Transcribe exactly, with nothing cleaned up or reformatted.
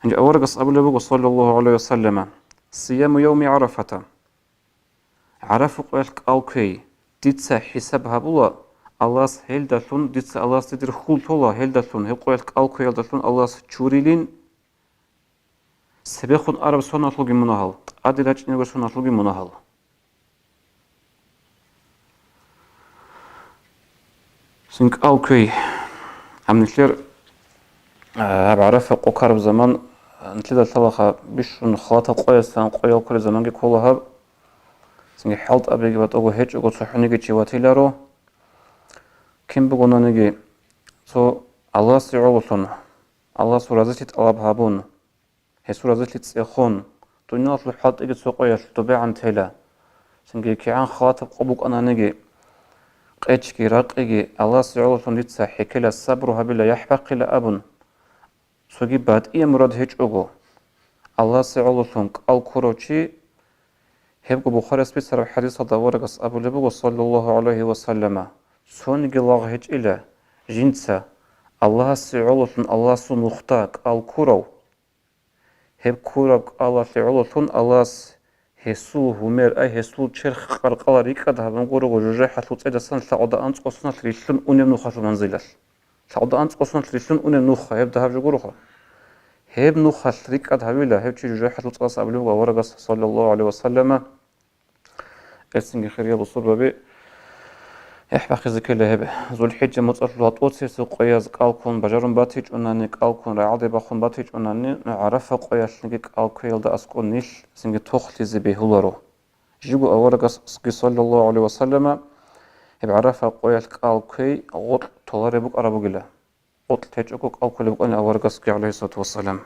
Гьанже аварагас абулеб буго, саллаллагьу гӀалайгьи ва саллама: «Сияму явми ГӀарафата». ГӀарафа къоялъ кӀал кквей, дица хӀисаб гьабула Аллагьас гьелдалъун, дица Аллагьасде дир хьул тола гьелдалъун, гьеб къоялъ кӀал кквеялдалъун Аллагьас чурилин, цебехун араб соналъулги мунагьал, тӀаде рачӀинеб соналъулги мунагьал. Цин кӀал кквей. Гьаб нилъер, а, гьаб ГӀарафа къо ккараб заман, а, нилъеда лъалаха бищун халатаб къоясдасан къоял кколеб заманги ккола гьаб. Цинги хӀалтӀабиги батӀаго гьечӀого цохӀониги чи ватиларо. Кин бугонаниги, цо Аллагьасе гӀололъун, Аллагьасул разилъи тӀалаб гьабун, гьесул разилъи цӀехун, дуниялалъул хӀалтӀиги цо къоялъ добегӀан тела, цинги кигӀан халатаб къо букӀананиги, къечги, ракъиги, Аллагьасе гӀололъун дица хӀекела, сабру гьабила, яхӀ бахъила абун, цоги батӀияб мурад гьечӀого, Аллагьасе гӀололъун кӀал ккурав чи, гьебго Бухарияс бицараб хӀадисалда аварагас абулеб буго, саллаллагьу гӀалайгьи ва саллама: «Цониги лагъ гьечӀила жинца, Аллагьасе гӀололъун Аллагьасул нухда кӀал ккурав, гьеб ккураб кӀалалъе гӀололъун Аллагьас гьесул гьумер, ай, гьесул черх къаркъала рикӀкӀад гьабун гурого жужахӀалъул цӀедасан лъакъода анцӀго соналъ рилълъун унеб нухалъул манзилалъ». Лъакъода анцӀго соналъ рилълъун унеб нуха, гьеб дагьаб жо гуроха. Гьеб нухалъ рикӀкӀад гьавила, гьев чи жужахӀалъул цӀадаса абулеб буго аварагас, саллаллагьу гӀалайгьи ва саллама, гьелцинги хириял бусурбаби, яхӀ бахъизе ккела гьеб. ЗулхӀиджа моцӀалъул гьатӀоцесеб къояз кӀал ккун бажарун батичӀунани, кӀал ккун рагӀалде бахун батичӀунани, ну, ГӀарафа къоялъниги кӀал кквеялда аскӀоб нилъ цинги тохлъизе бегьуларо. Жиго аварагасги, саллаллагьу гӀалайгьи ва саллама, гьеб ГӀарафа къоялъ кӀал кквей гъоркь толареб букӀараб бугила. Гъоркь течӀого кӀал кколеб букӀана аварагасги, гӀалайгьиссалату вассалам.